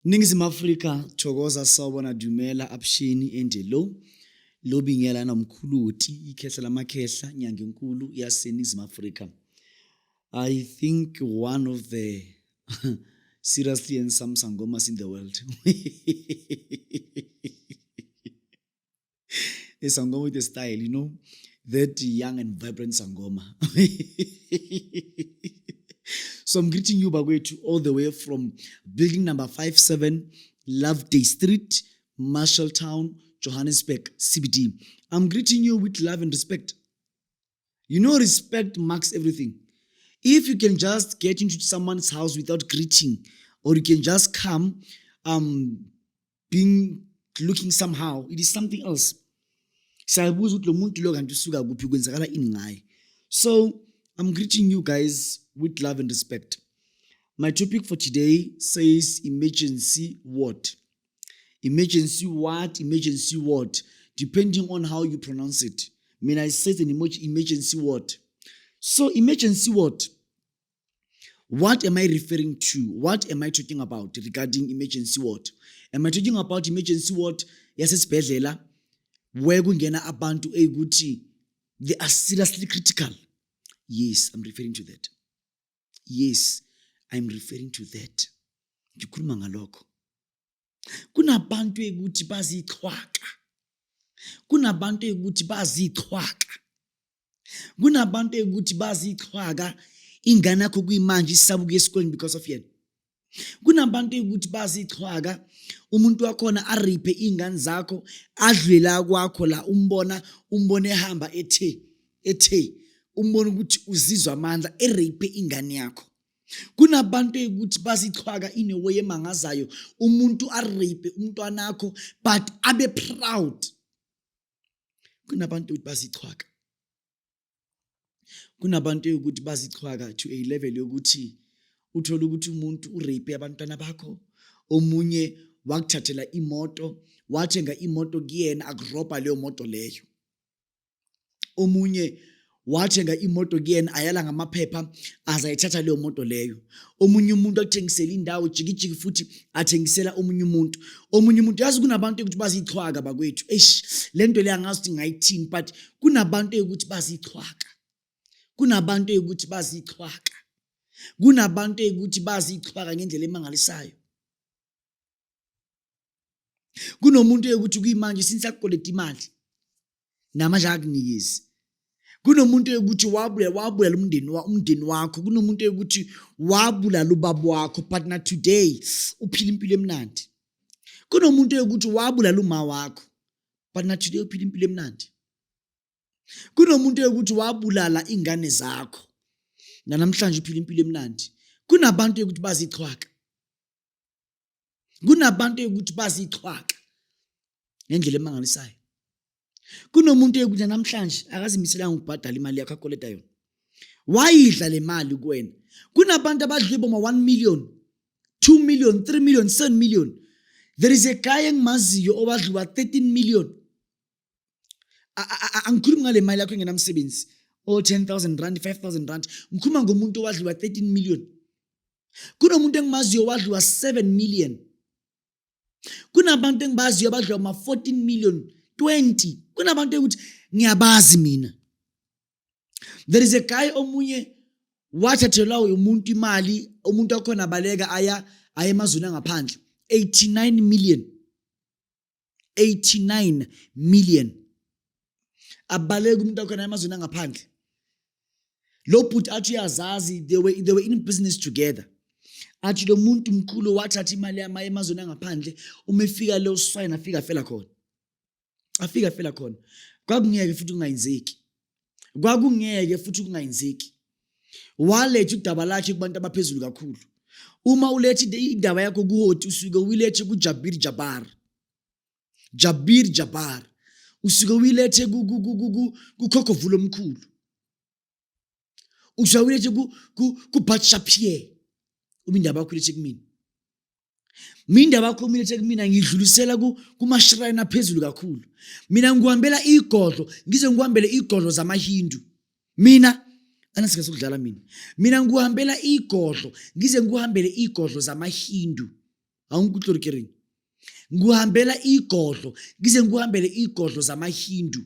Ningizimu Afrika, thokoza, sawubona, dumela, abusheni, endelo lobingela nomkhuluti, ikhehla lamakhehla, nyanga enkulu yaseNingizimu Afrika. I think one of the seriously and some sangomas in the world. A sangoma with a style, that young and vibrant sangoma. So I'm greeting you, bakwethu, all the way from building number 57, Loveday Street, Marshalltown, Johannesburg, CBD. I'm greeting you with love and respect. You know, respect marks everything. If you can just get into someone's house without greeting, or you can just come being looking somehow, it is something else. Siyabuza ukuthi lo muntu lo kanti usuka kuphi, kwenzakala ini ngaye. So I'm greeting you guys with love and respect. My topic for today says emergency ward. Emergency what? Emergency ward, depending on how you pronounce it. I mean, I said an emergency ward. So emergency ward, what am I referring to? What am I talking about regarding emergency ward? Am I talking about emergency ward yasesibhedlela where kungena abantu eyikuthi they are seriously critical? Yes, I'm referring to that. Yes, I'm referring to that. Ngikhuluma ngalokho. Kunabantu ekuthi bazichwaka. Kunabantu ekuthi bazichwaka. Kunabantu ekuthi bazichwaka, ingane yakho kuyimanje isabuka esikoleni because of yena. Kunabantu ekuthi bazichwaka, umuntu wakhona ariphe iy'ngane zakho, adlule la kwakho la, umbona, umbone ehamba ethe ethe, umbone ukuthi uzizwa amandla, erape ingane yakho. Kunabantu ekuthi bazichwaka in a way emangazayo, umuntu arape umntwanakho but abe proud. Kunabantu ukuthi bazichwaka. Kunabantu ukuthi bazichwaka to a level yokuthi uthola ukuthi umuntu urape abantwana bakho, omunye wakuthathela imoto, wathenga imoto kuyena, akurobha leyo moto leyo. Omunye wathenga imoto kuyena, ayala ngamaphepha, azayithatha leyo moto leyo. Omunye umuntu akuthengisela indawo, jikijiki, futhi athengisela omunye umuntu, omunye umuntu. Yazi, kunabantu ukuthi bazichwaka, bakwethu. Eish, le nto le angazi ukuthi ngayithini, but kunabantu ukuthi bazichwaka. Kunabantu ukuthi bazichwaka. Kunabantu ukuthi bazichwaka ngendlela emangalisayo. Kunomuntu ukuthi kuyimanje since akukoleta imali, namanje akunikezi. Kunomuntu ukuthi wabulala umndeni wakho. Kunomuntu ukuthi wabulala ubaba wakho, but na today uphila impilo emnandi. Kunomuntu ukuthi wabulala uma wakho, but na today uphila impilo emnandi. Kunomuntu ukuthi wabulala ingane zakho, namhlanje uphila impilo emnandi. Kunabantu ukuthi bazichwaka. Kunabantu ukuthi bazichwaka ngendlela emangalisayo. Kunomuntu ukuthi namhlanje akazimiselanga ukubhadala imali yakho akoleta yona, wayidla le mali kuwena. Kunabantu abadliwe boma 1 million, 2 million, 3 million, 7 million. There is a guy engimaziyo owadliwa 13 million. Angikhulumi ngale mali yakho engenamsebenzi, o 10,000 rand, 5000 rand. Ngikhuluma ngomuntu owadliwa 13 million. Kunomuntu engimaziyo wadliwa 7 million. Kunabantu engibaziyo abadliwa ma-14 million, 20. Kunabantu ekuthi ngiyabazi mina. There is a guy omunye wathathelwa umuntu imali, umuntu wakhona abaleka aya emazweni angaphandle, 89 million, 89 million. Abaleka umuntu wakhona emazweni angaphandle. Lo bhuti athi uyazazi, they were in business together. Athi lo muntu mkhulu wathatha imali yami emazweni angaphandle, uma efika leyo swayini, afika afela khona, afika afela khona. Kwakungeke futhi kungayenzeki, kwakungeke futhi kungayenzeki. Waletha udaba lakhe kubantu abaphezulu kakhulu. Uma uletha indaba yakho kuhoti, usuke uyilethe kuJabir Jabbar, Jabir Jabbar, usuke uyilethe kukhokhovulo omkhulu, usuke uyilethe kuBat Pierre. Uma indaba yakho uyilethe kumina, mina indaba yakho umilethe kumina, ngidlulisela kuma-shrine aphezulu kakhulu. Mina ngikuhambela igodlo, ngize ngikuhambele igodlo zamaHindu. Mina anasike sokudlala mina. Mina ngikuhambela igodlo, ngize ngikuhambele igodlo zamaHindu. Awungikuhle gore ke reng? Ngikuhambela igodlo, ngize ngikuhambele igodlo zamaHindu.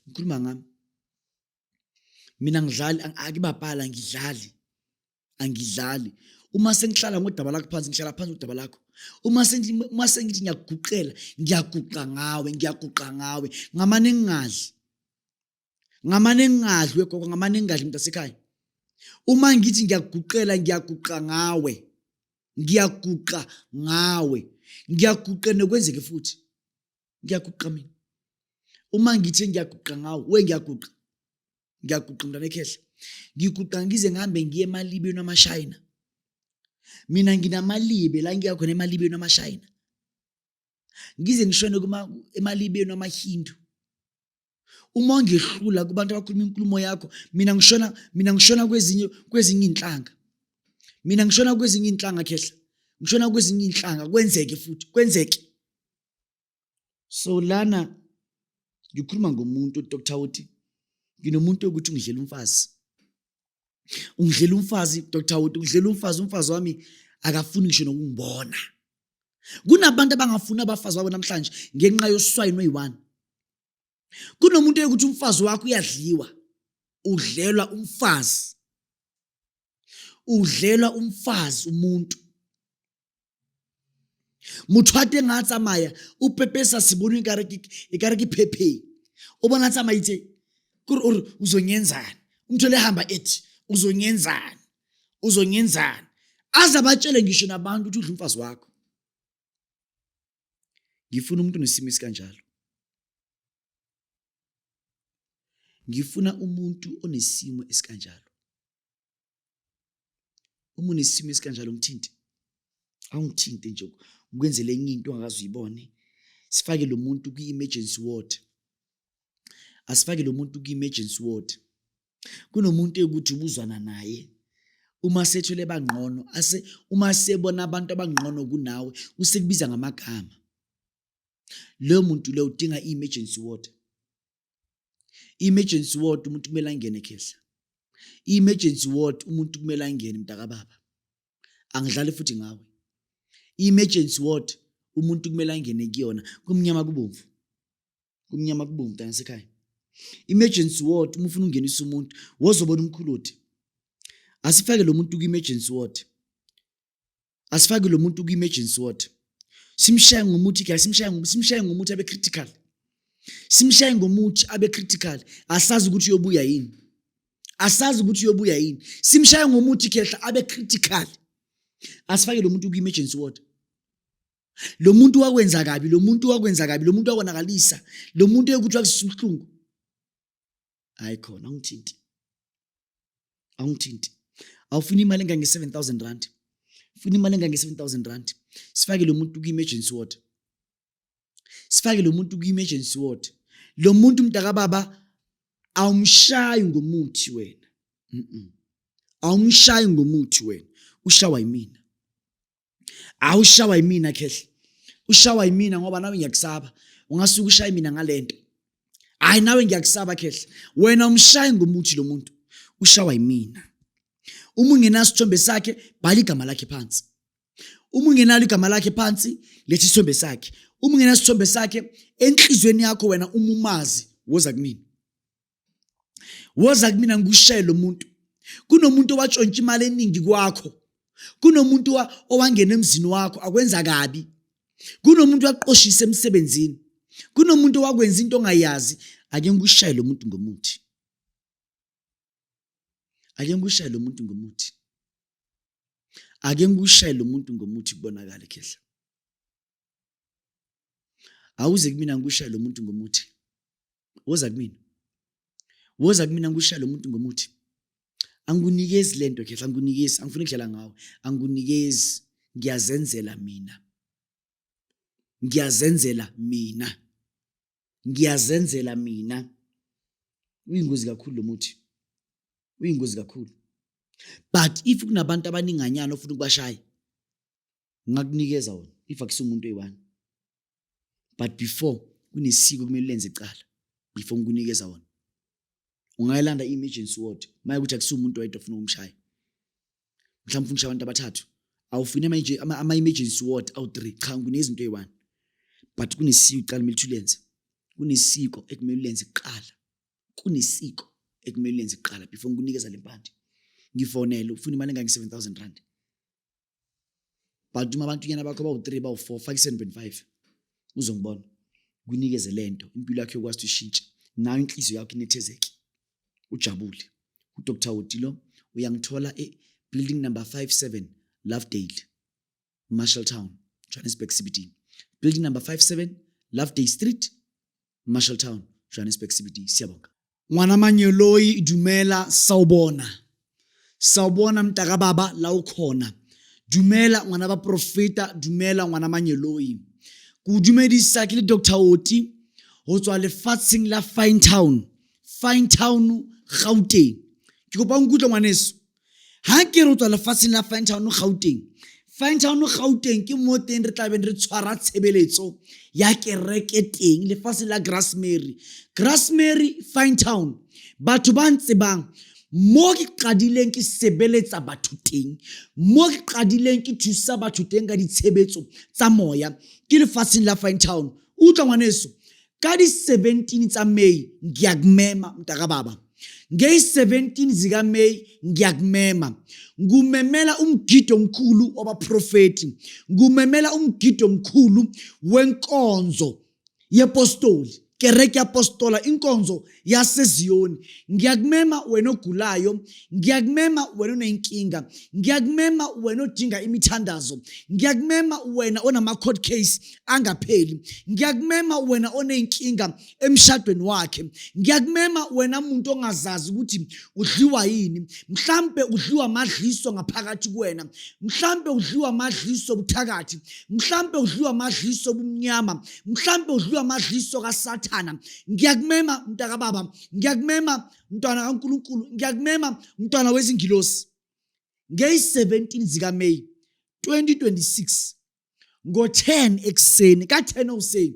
Ngikhuluma ngami. Mina ngidlali akibapala ngidlali. Angidlali. Uma sengihlala ngodaba lakho phansi ngihlala phansi ngodaba lakho. Uma sengithi uma sengithi ngiyakuguqela ngiyaguqa ngawe ngiyaguqa ngawe ngamane ngingadli. Ngamane ngingadli wegogo ngamane ngingadli mntasekhaya. Uma ngithi ngiyakuguqela ngiyaguqa ngawe. Ngiyaguqa ngawe. Ngiyaguqa nokwenzeke futhi. Ngiyaguqa mina. Uma ngithe ngiyaguqa ngawe, we ngiyaguqa. Ngiyaguqa mntana ekhehla. Ngiguqa ngize ngihambe ngiye emalibeni amashayina. Mina nginamalibe la ngiya khona emalibeni amashayina. Ngize ngishone kuma emalibeni amaHindu. Uma ungehlula kubantu abakhuluma inkulumo yakho, mina ngishona mina ngishona kwezinye kwezinye inhlanga. Mina ngishona kwezinye inhlanga khehla. Ngishona kwezinye inhlanga kwenzeke futhi kwenzeke. So lana ngikhuluma ngomuntu Dr. Uthi nginomuntu ukuthi ungidlela umfazi. Ungidlela umfazi Dr. Uthi ungidlela umfazi umfazi wami akafuni ngisho nokungibona. Kunabantu abangafuni abafazi babo namhlanje ngenxa yoswayini oyi-one. Kunomuntu eyekuthi umfazi wakho uyadliwa, udlelwa umfazi. Udlelwa umfazi umuntu. Motho a teng a tsamaya o pepesa sebone ekare ke ekare ke phepheng. O bona tsamaitse kore o re uzongenzani. Umthole ehamba ethi uzongenzani. Uzongenzani. Aze abatshele ngisho nabantu ukuthi udla umfazi wakho. Ngifuna umuntu onesimo esikanjalo. Ngifuna umuntu onesimo esikanjalo. Uma unesimo esikanjalo ngithinte. Awungithinte nje ukwenzele enye into ongakaze uyibone. Sifake lo muntu kwi-emergency ward. Asifake lo muntu kwi-emergency ward. Kunomuntu ekuthi ubuzwana naye uma sethole bangqono ase uma sebona abantu abangqono kunawe usekubiza ngamagama. Loyo muntu leyo udinga i-emergency ward. I-emergency ward umuntu kumele angene khehla. I-emergency ward umuntu kumele angene mntakababa. Angidlali futhi ngawe. I-emergency ward umuntu kumele angene kuyona kumnyama kubomvu. Kumnyama kubomvu mntana sekhaya. Emergency ward uma ufuna ungenisa umuntu wozobona umkhuludi. Asifake lo muntu ku-emergency ward. Asifake lo muntu ku-emergency ward. Simshaye ngomuthi guys, simshaye ngomuthi, simshaye ngomuthi abe critical. Simshaye ngomuthi abe critical. Asazi ukuthi uyobuya yini. Asazi ukuthi uyobuya yini. Simshaye ngomuthi khehla abe critical. Asifake lo muntu ku-emergency ward. Lo muntu wakwenza kabi, lo muntu wakwenza kabi, lo muntu wakonakalisa, lo muntu ekuthi wakusisa ubuhlungu. Hayi khona awungithinti. Awungithinti. Awufuni imali engange 7000 rand. Ufuna imali engange 7000 rand. Sifake lo muntu ku-emergency ward. Sifake lo muntu ku-emergency ward. Lo muntu mntakababa awumshayi ngomuthi wena. Awumshayi ngomuthi wena. Ushawa yimina. Awushawa yimina khehla. Ushawa yimina ngoba nawe ngiyakusaba. Ungasuka ushaye mina ngalento. Hayi nawe ngiyakusaba khehla. Wena umshayi ngomuthi lo muntu. Ushawa yimina. Uma ungenasithombe sakhe bhala igama lakhe phansi. Uma ungenalo igama lakhe phansi letha isithombe sakhe. Uma ungenasithombe sakhe enhlizweni yakho wena uma umazi woza kumina. Woza kumina ngikushaye lo muntu. Kunomuntu owatshontsha imali eningi kwakho. Kunomuntu owangena emzini wakho akwenza kabi. Kunomuntu waqoshisa emsebenzini. Kunomuntu owakwenza into ongayazi. Ake ngikushaye lo muntu ngomuthi. Ake ngikushaye lo muntu ngomuthi. Ake ngikushaye lo muntu ngomuthi kubonakale khehla. Awuze kumina ngikushaye lo muntu ngomuthi. Woza kumina. Woza kumina ngikushaye lo muntu ngomuthi. Angikunikezi lento khehla, angikunikezi, angifuni ukudlala ngawe. Angikunikezi, ngiyazenzela mina. Ngiyazenzela mina. Ngiyazenzela mina. Uyingozi kakhulu lo muthi. Uyingozi kakhulu. But if kunabantu abaninganyana ofuna ukubashaya, ngakunikeza wona if akusumuntu oyi-one. But before kunesiko kumele ulenze kuqala before ngikunikeza wona. Ungayilanda i-emergency ward maye ukuthi akusiwo umuntu oyedwa ofuna ukumshaya. Mhlawumbe ufuna ukushaya abantu abathathu. Awufuni manje ama-emergency ward awu-3? Cha, nginezinto eyi-one, but kunesiko kuqala kumele ukuthi ulenze. Kunesiko ekumele ulenze kuqala, kunesiko ekumele ulenze kuqala before ngikunikeza le mpande. Ngifonele ufuna imali engange-R7 000, but uma abantunyana bakho bawu-3, bawu-4, faka i-7.5, uzongibona kunikeze lento. Impilo yakho yokwazi ukuthi ushintshe nayo, inhliziyo yakho inethezeke, ujabule. UDr Wotilo uyangithola e-building number 57, Lovedale, Marshalltown, Johannesburg CBD. Building number 57, Lovedale Street, Marshalltown, Johannesburg CBD. Siyabonga. Ngwana manyeloi, dumela, sawubona. Sawubona mntakababa la ukhona. Dumela ngwana ba profeta, dumela ngwana manyeloi. Ke o dumedisa ke le Dr. Oti ho tswa lefatsheng la Finetown. Finetown, Gauteng. Ke kopa o nkutlwe, ngwaneso. Ha ke re o tswa lefatsheng la Finetown, Gauteng. Finetown, Gauteng ke mo teng re tla beng re tshwara tshebeletso ya kereke teng, lefatshe la Grasmary. Grasmary, Finetown. Batho ba ntsebang mo ke qadileng ke sebeletsa batho teng, mo ke qadileng ke thusa batho teng ka ditshebetso tsa moya, ke lefatsheng la Finetown. Utlwa ngwaneso, ka di-17 tsa May ngiyakumema mntakababa. Ngeyi-17 zikaMay ngiyakumema, ngumemela umgido omkhulu wabaprofeti, ngumemela umgido omkhulu wenkonzo yepostoli, kereke yapostola, inkonzo yaseZiyoni. Ngiyakumema wena ogulayo, ngiyakumema wena onenkinga, ngiyakumema wena odinga imithandazo, ngiyakumema wena onama-court case angapheli, ngiyakumema wena onenkinga emshadweni wakhe, ngiyakumema wena muntu ongazazi ukuthi udliwa yini. Mhlambe udliwa amadliso ngaphakathi kuwena, mhlambe udliwa amadliso obuthakathi, mhlambe udliwa amadliso obumnyama, mhlambe udliwa amadliso kaSathana. Ngiyakumema mntakababa, ngiyakumema mntwana kaNkulunkulu, ngiyakumema mntwana wezingilosi. Ngeyi-17 zikaMay 2026 ngo-10 ekuseni, ka-10 hoseng,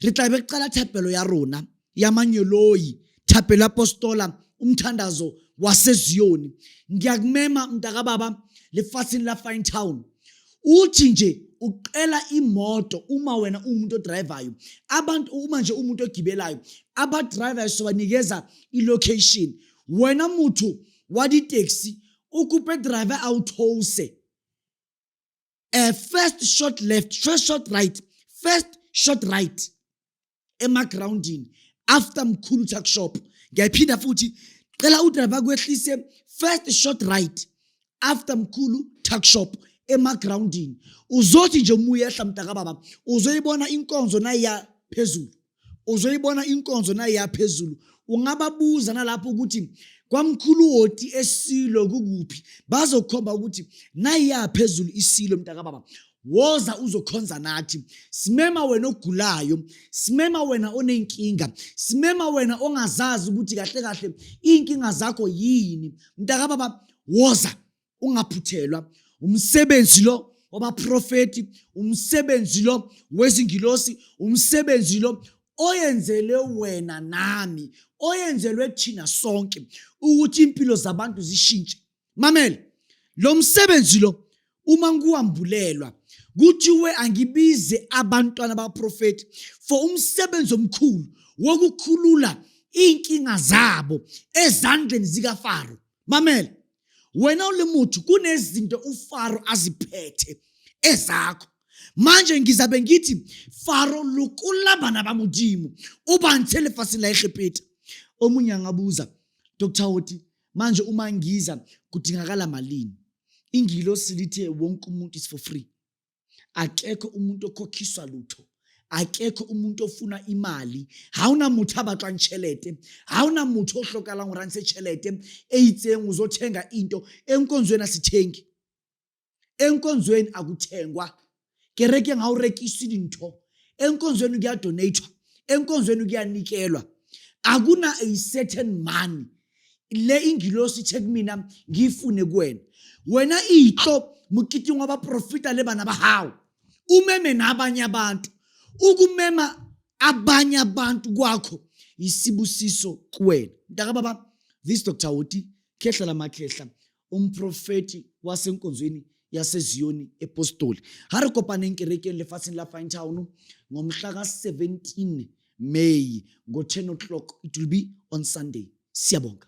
re tla be qala thapelo ya rona ya manyeloi, thapelo ya apostola, umthandazo waseZiyoni. Ngiyakumema mntakababa lefatsheng la Finetown. Uthi nje uqela imoto, uma wena uwumuntu odrivayo, abantu, uma nje umuntu ogibelayo, abadrivayo sobanikeza i-location. Wena motho wa di-taxi, o kope driver a o theose first short left, first short right, first short right emagroundini after Mkhulu Tuck Shop. Ngiyayiphinda futhi, cela udriver kwehlise first short right after Mkhulu Tuck Shop emagroundini. Uzothi nje uma uyehla mntakababa, uzoyibona inkonzo nayiya phezulu, uzoyibona inkonzo nayiya phezulu. Ungababuza nalapho ukuthi kwamkhulu Woti esilo kukuphi, bazokhomba ukuthi nayiya phezulu isilo. Mntakababa, woza uzokhonza nathi. Simema wena ogulayo, simema wena onenkinga, simema wena ongazazi ukuthi kahle kahle iy'nkinga zakho yini. Mntakababa, woza, ungaphuthelwa umsebenzi lo wabaprofeti, umsebenzi lo wezingilosi, umsebenzi lo oyenzele wena nami, oyenzelwe thina sonke ukuthi impilo zabantu zishintshe. Mamela, lo msebenzi lo uma ngiwambulelwa kuthiwe angibize abantwana baprofeti for umsebenzi omkhulu wokukhulula iy'nkinga zabo ezandleni zikaFaro. Mamela wena ulimuthu, kunezinto uFaro aziphethe ezakho. Manje ngizabe ngithi, "Faro, lokolla bana ba Modimo, o ba ntshe lefatsheng la Egepeta." Omunye angabuza, "Dr Oti, manje uma ngiza kudingakala malini?" Ingilosi lithe wonke umuntu is for free. Akekho umuntu okhokhiswa lutho, akekho umuntu ofuna imali. Ha ona motho a batlwang tšhelete, ha ona motho o hlokalang gore a ntshe tšhelete e itseng uzothenga into. Enkonzweni asithengi, enkonzweni akuthengwa, kerekeng ha o rekiswe dintho, enkonzweni kuyadonatwa, enkonzweni kuyanikelwa. Akuna a certain money le ingilosi ithe kumina ngiyifune kuwena. Wena itlo moketeng wa baprofita le bana ba hao, umeme nabanye abantu. Ukumema abanye abantu kwakho isibusiso kuwena mntakababa. This Dr Woti, khehla lamakhehla, umprofeti wasenkonzweni. yaseZiyoni Epostoli. Ha re kopaneng kerekeng lefatsheng la Finetown ngomhla ka-17 May ngo-10 o'clock. It will be on Sunday. Siyabonga.